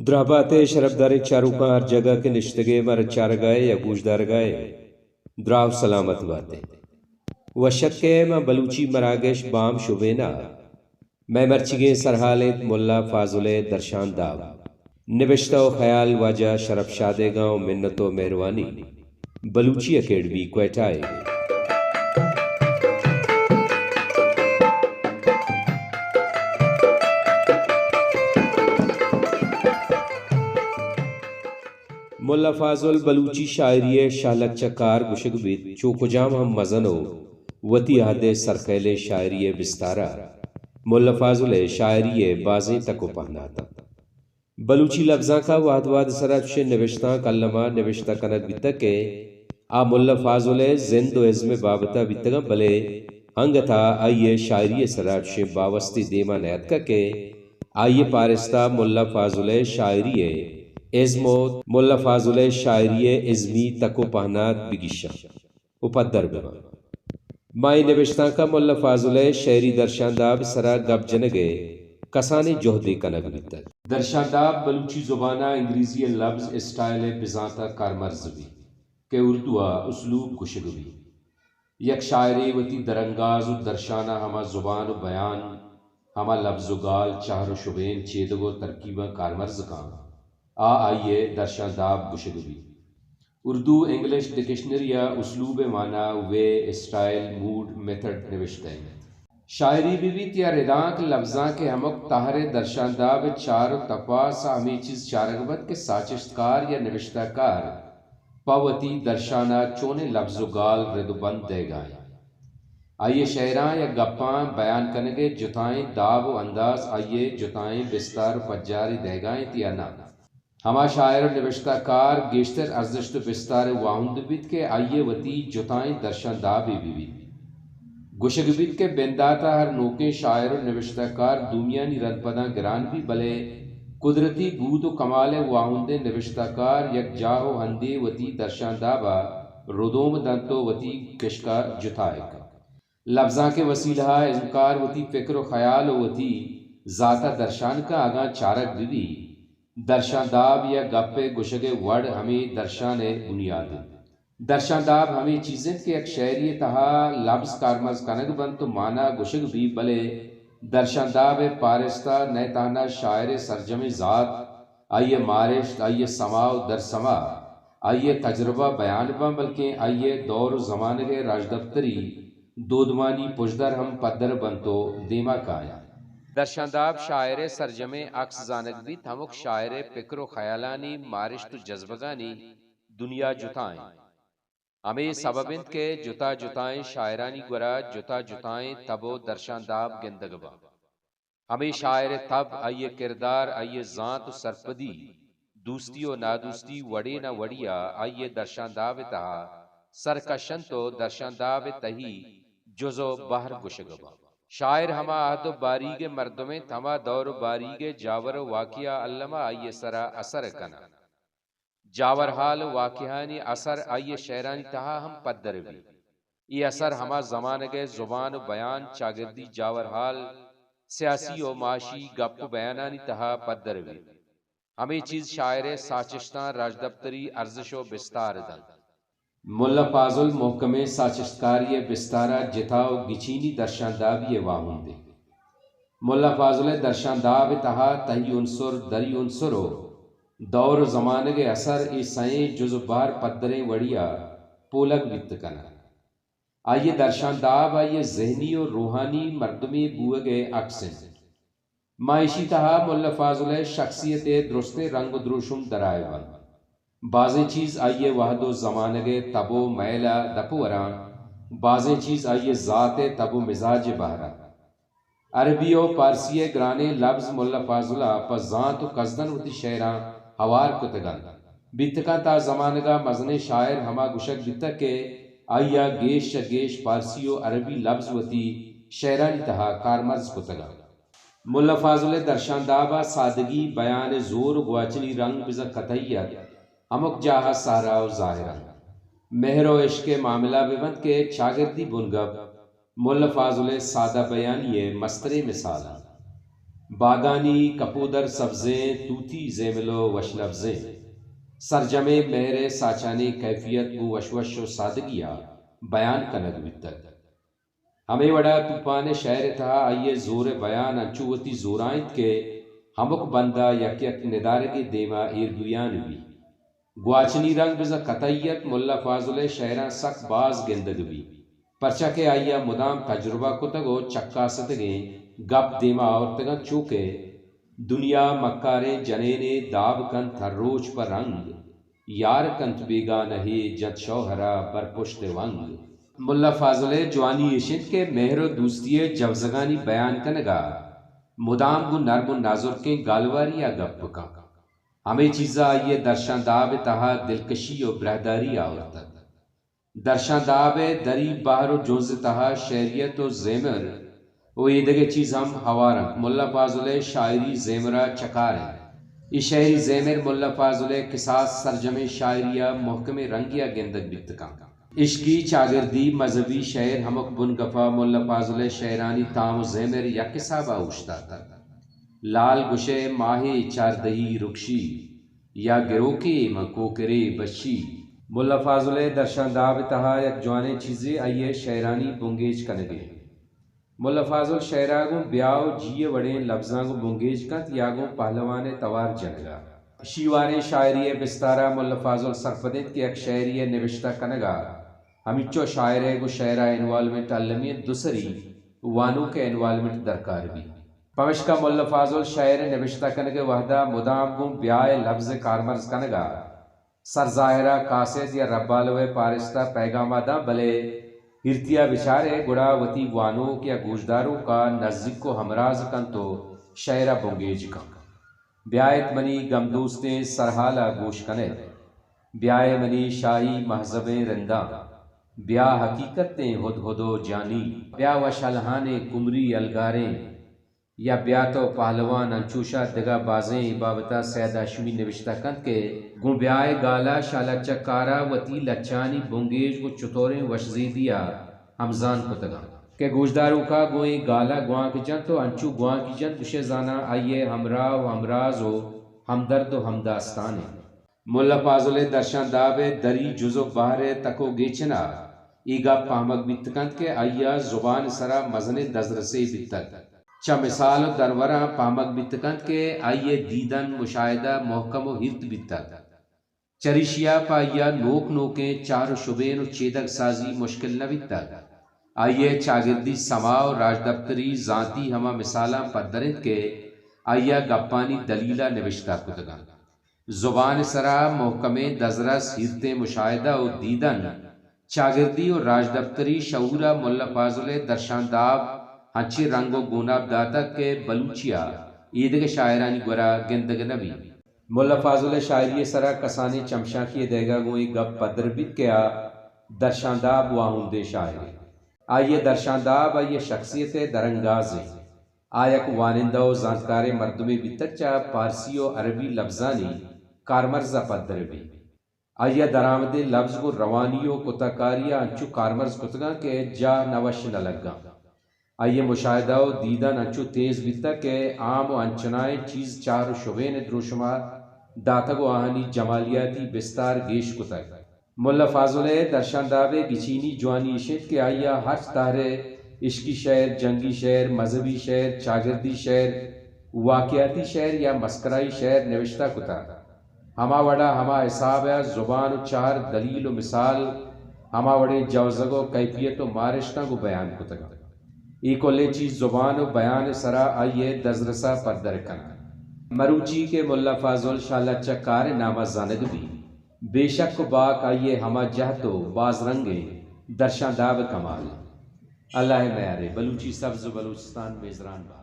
دراہ بات ئے شرپداریں چاروکاں، ہر جاگہ کہ نشتگ ئے مارا چارگ ءَ ئے یا گوشدارگ ءَ ئے، دراہ ءُ سلامت بات ئے۔ وش اتک ئے ماں بلوچی مراگش بام شبین ءَ۔ مئے مرچیگیں سرحال اِنت ملا فاضل ءِ درشان داب۔ نبشتہ ءُ خیال واجہ شرپ شادیگاں ءُ منت ءُ مہروانی۔ بلوچی اکیڈمی کوئٹہ ءَ۔ ملا فاضل بلوچی شاعری ءِ شہلگ چہ کار گوشگ بیت، چو کجام ہم مزن ءُ وتی عہد ءِ سرخیلیں شاعری ءِ بستار ءَ ملا فاضل ءِ شاعری ءِ بازیں تک ءُ پہنات اَنت۔ بلوچی لبزانک ءَ وہد وہد سرا چشیں نبشتانک الما نبشتہ کنگ بیتگ کہ آ ملا فاضل ءِ زند ءُ ازم ءِ بابت ءَ بیتگ اَنت، بلے انگت ءَ آئی ءِ شاعری ءِ سرا چشیں باوستے دیما نیاتکگ کہ آئی ءِ پارست ءَ ملا فاضل ءِ شاعری ءِ ازم ءُ ملا فاضل ءِ شاعری ءِ ازمی تک ءُ پہنات بگیشاں ءُ پدر بباں۔ ما اے نبشتانک ءَ ملا فاضل ءِ شعری درشان داب ءِ سرا گپ جنگ ءِ کسانیں جہدے کنگ بیتگ۔ درشان داب بلوچی زبان ءَ انگریزی ءِ لبز اسٹائل ءِ بزانت ءَ کارمرز بیت کہ اردو ءَ اسلوب گوشگ بیت۔ یک شاعرے وتی درانگاز ءُ درشان ءَ ہما زبان ءُ بیان، ہما لبز ءُ گال، چہر ءُ شبین، چیدگ ءُ ترکیباں کارمرز کن، آ آئی ءِ درشان داب گوشگ بیت۔ اردو، انگلش ڈکشنری ءَ اسلوب ءِ مانا وے، اسٹائل، موڈ، میتھڈ نوشتہ اِنت۔ شاعری بہ بیت یا ردانک، لبزانک ءِ ہمک تہر ءِ درشان داب ءِ چار ءُ تپاس ءَ ہمے چیز چارگ بنت کہ ساچشتکار یا نبشتہ کار پہ وتی درشان ءَ چونیں لبز ءُ گال رد ءُ بند دئیگ ءَ اِنت۔ آئی ءِ شعراں یا گپاں بیان کنگ ءِ جتائیں داب ءُ انداز آئی ءِ جتائیں بستار ءُ پجارے دئیگ ءَ اِنت یا نہ؟ ہما شاعر ءُ نبشتہ کار گیشتر ارزشت ءُ بستار ءِ واہند بیت کہ آئی ءِ وتی جتائیں درشان دابے بہ بیت۔ گوشگ بیت کہ بندات ءَ ہر نوکیں شاعر ءُ نبشتہ کار دومیانی ردپداں گران بیت، بلے قدرتی بود ءُ کمال ءِ واہندیں نبشتہ کار یک جاہ ءُ ہندے وتی درشان داب ءَ ردوم دنت ءُ وتی کشک ءَ جتائے کنت۔ لبزانک ءِ وسیلہ ءَ ازمکار وتی فکر ءُ خیال ءُ وتی ذات ءَ درشان کن، اگاں چارگ بہ بیت، درشان داب یا گپ ءِ گوشگ ءِ وڑ ہمے درشان ءِ بنیاد اِنت۔ درشان داب ہمے چیز اِنت کہ یک شعرے ءِ تہا لبز کارمرز کنگ بنت ءُ مانا گوشگ بیت، بلے درشان داب ءِ پارست ءَ نئے تہنا شاعر ءِ سرجمیں ذات، آئی ءِ مارشت، آئی ءِ سما ءُ درسما، آئی ءِ تجربہ بیان بنت، بلکیں آئی ءِ دور ءُ زمانگ ءِ راجدپتری دودمانی پژدر ہم پدر بنت ءُ دیما کاینت۔ درشان داب شاعر ءِ سرجمیں عکس زانگ بیت، ہمک شاعر ءِ پکر ءُ خیالانی، مارشت ءُ جزبگانی دنیا جتا اِنت۔ ہمے سبب اِنت کہ جتا جتائیں شاعرانی گورا جتا جتائیں تب ءُ درشان داب گندگ بنت۔ ہمے شاعر ءِ تب، آئی ءِ کردار، آئی ءِ زانت ءُ سرپدی، دوستی ءُ نادوستی وڑے نہ وڑے ءَ آئی ءِ درشان داب ءِ تہا سر کش اَنت ءُ درشان داب ءِ تہی جز ءُ بہر گوشگ بنت۔ شاعر ہما عہد ءُ باریگ ءِ مردم اِنت، ہما دور ءُ باریگ ءِ جاور ءُ واقعہ الما آئی ءِ سرا اثر کن اَنت۔ جاورحال ءُ واقعہانی اثر آئی ءِ شعرانی تہا ہم پدر بیت۔ اے اثر ہما زمانگ ءِ زبان ءُ بیان، چاگردی جاورحال، سیاسی ءُ معاشی گپ ءُ بیانانی تہا پدر بیت۔ ہمے چیز شاعر ءِ ساچشتاں راجدپتری ارزش ءُ بستار دنت۔ ملا فاضل مھکمیں ساچشتکاری ءِ بستار ءَ جتا ءُ گچینی درشاندابی ءِ واھند اِنت۔ ملا فاضل ءِ درشانداب ءِ تہا تہی عنصر، دری عنصر ءُ دور ءُ زمانگ ءِ اثر، اے سئیں جز ءُ بہر پدریں وڑے ءَ پولگ بیت کن اَنت۔ آئی ءِ درشانداب آئی ءِ ذہنی ءُ روحانی مردمے بوئگ ءِ عکس اِنت۔ ماں ایشی تہا ملا فاضل ءِ شخصیت ءِ درستیں رنگ ءُ دروشم درائیگ بنت۔ بازیں چیز آئی ءِ وہد ءُ زمانگ ءِ تب ءُ مئیل ءَ دپ ءُ وراں، بازیں چیز آئی ءِ ذات ءِ تب ءُ مزاج ءِ بہر اَنت۔ عربی ءُ پارسی ءِ گرانیں لبز ملا فاضل ءَ پہ زانت ءُ قصداً وتی شعراں ہوار کتگ اَنت۔ بیت کنت آ زمانگ ءَ مزنیں شاعر ہما گوشگ بیتگ کہ آئی ءَ گیش چہ گیش پارسی ءُ عربی لبز وتی شعرانی تہا کارمرز کتگ اَنت۔ ملا فاضل ءِ درشانداب ءَ سادگی، بیان ءِ زور ءُ گواچنی رنگ بزاں قطعی اَت، ہمک جاہ ءَ سہرا ءُ ظاہر اَنت۔ مہر ءُ عشق ءِ معاملہ بہ بنت کہ چاگردی بنگپ، ملا فاضل ءِ سادہ بیانی ءِ مستریں مثال اَنت۔ باگانی کپودر سبزیں، توتی زیمل و وش لبزیں۔ سرجمیں مہر ءِ ساچانی کیفیت گوں وش وش و سادگی ءَ بیان کنگ بیتگ۔ ہمے وڑا توپان ءِ شئیر ءِ تہا آئی ءِ زور ءِ بیان انچو وتی زورا انت کہ ہمک بند ءَ یک یک ندارگے دیم ءَ ایر بویان بی۔ گواچنی رنگ بزاں قطعی ات، ملا فاضل ءِ شئیراں سک باز گندگ بی، پرچا کہ آئی ءَ مدام تجربہ کتگ و چکاستگیں گپ دیما آورتگ انت، چو کہ دنیا مکاریں جنینے داب کنت ہر روچ پہ رنگ، یار کنت بیگانہے جنت شوہرا بر پشت ونگ۔ ملا فاضل ءِ جوانی ایش انت کہ مہر و دوستی ءِ جوزگانی بیان کنگا مدام گوں نرم و نازرکیں گالواری ءَ گپ بکن۔ ہمے چیزا آئی ءِ درشان داب ءِ تہا دلکشی و براہداری آورتگ۔ درشان داب ءِ دری بہر و جنز ءِ تہا شعریت و زیمر و ایدگہ چیز ہم ہوار انت۔ ملا فاضل ءِ شاعری زیمرا چکار انت۔ اے شعری زیمر ملا فاضل ءِ کساس سرجمیں شاعری ءَ محکمیں رنگے ءَ گندگ بیت کنت۔ عشقی، چاگردی، مذہبی شعر ہمک بنگپا ملا فاضل ءِ شعرانی تام و زیمر یک حسابا اوشتاتگ۔ لال گشئے ماہے چاردہی رکشی، یا گروکے من کوکرے بشی۔ ملا فاضل ءِ درشان داب ءِ تہا یک جوانیں چیزے آئی ءِ شعرانی بنگیج کنگ ءَ انت۔ ملا فاضل شعرا گوں بیا و جی ءِ وڑیں لبزاں گوں بنگیج کنت یا گوں پہلوان ءِ توار جنگا۔ شیواریں شاعری ءِ بستارا ملا فاضل سرپد انت کہ یک شعری ءِ نبشتہ کنگا ہمینچو شاعر ءِ گوں شعرا انوالومنٹ المی انت، دوسری وانوک ءِ انوالومنٹ درکار بیت۔ پمشکا ملا فاضل شئیر ءِ نبشتہ کنگ ءِ وہدا مدام گوں بیا ءِ لبز ءِ کارمرز کنگ ءَ سرزاہر ءَ قاصد یا ربالو ءِ پارست ءَ پیغام ءَ داں، بلے ہیرتی ءَ بچار ئے گڑا وتی وانوک یا گوشداروک ءَ نزیک و ہمراز کنت و شئیر ءَ بنگیج کنت۔ بیایت منی گمدوستیں سرحال ءَ گوش کن ات، بیائے منی شاہی مہذبیں رنداں، بیا حقیقتیں ہدہد و جانی، بیا وش الہانیں کمری الگاریں، یا بیا تو پہلوان انچوشا دگہ بازیں۔ اے بابت ءَ سید ہاشمی نبشتہ کنت کہ گوں بیا ءِ گال ءَ شاہ لچہ کار ءَ وتی لچہانی بنگیج گوں چتوریں وشزیدی ءَ ہمزان کتگ انت کہ گوشداروک ءَ گوں اے گال ءَ گوانک جنت و انچو گوانکی جنت گشئے زاناں آئی ءِ ہمراہ و ہمراز و ہمدرد و ہمداستان انت۔ ملا فاضل ءِ درشان داب ءِ دری جز و بہر ءِ تک و گیچن ءَ اے گپ پہمگ بیت کنت کہ آئی ءَ زبان ءِ سرا مزنیں دزرسے بیتگ۔ چہ مثال و دروراں پہمگ بیت کنت کہ آئی ءِ دیدن، مشاہدہ، محکم و ہیرت بیتگ۔ چریشی ءَ پہ آئی ءَ نوک نوکیں چہر و شبین و چیدگ سازی مشکل نہ بیتگ۔ آئی ءِ چاگردی سما و راجدپتری زانتی ہما مثالاں پدر انت کہ آئی ءَ گپانی دلیل ءَ نبشتہ کتگ انت۔ زبان ءِ سرا محکمیں دزرس، ہیرتیں مشاہدہ و دیدن، چاگردی و راجدپتری شعور ءَ ملا فاضل ءِ درشان داب انچیں رنگ و گوناب داتگ کہ بلوچی ءَ ایدگہ شاعرانی گورا گندگ نہ بیت۔ ملا فاضل ءِ شاعری ءِ سرا کسانیں چمشانکے ءِ دئیگا گوں اے گپ پدر بیت کہ آ درشان داب واہندیں شاعرے۔ آئی ءِ درشان داب آئی ءِ شخصیت ءِ درانگاز انت۔ آ یک وانندہ و زانتکاریں مردمے بیتگ، چہ پارسی و عربی لبزانی کارمرز ءَ پدر بیت۔ آئی ءَ درآمدیں لبز گوں روانی و کتہ کاری ءَ انچو کارمرز کتگاں کہ جاہ نہ وش نہ لگاں۔ آئی ءِ مشاہدہ و دیدن انچو تیز بیتگ کہ عام و انچنائیں چیز چہر و شبین ءِ دروشم ءَ داتگ و آہانی جمالیاتی بستار گیش کتگ۔ ملا فاضل ءِ درشانداب ءِ گچینی جوانی ایش انت کہ آئی ءَ ہرچ دہر ءِ عشقی شعر، جنگی شعر، مذہبی شعر، چاگردی شعر، واقعاتی شعر یا مسکرائی شعر نبشتہ کتگ، ہما وڑا ہما حساب ءَ زبان و چہر، دلیل و مثال، ہما وڑیں جوزگ و کیفیت و مارشتاں گوں بیان کتگ انت۔ اے کلیں چیز زبان و بیان ءِ سرا آئی ءِ دزرس ءَ پدر کنت۔ مروچی کہ ملا فاضل شاہ لچہ کار ءِ نام ءَ زانگ بیت، بے شک و باک آئی ءِ ہما جہد و باز رنگیں درشانداب ءِ کمال انت۔ اللہ ءِ میارے، بلوچی سبز و بلوچستان میزران بات۔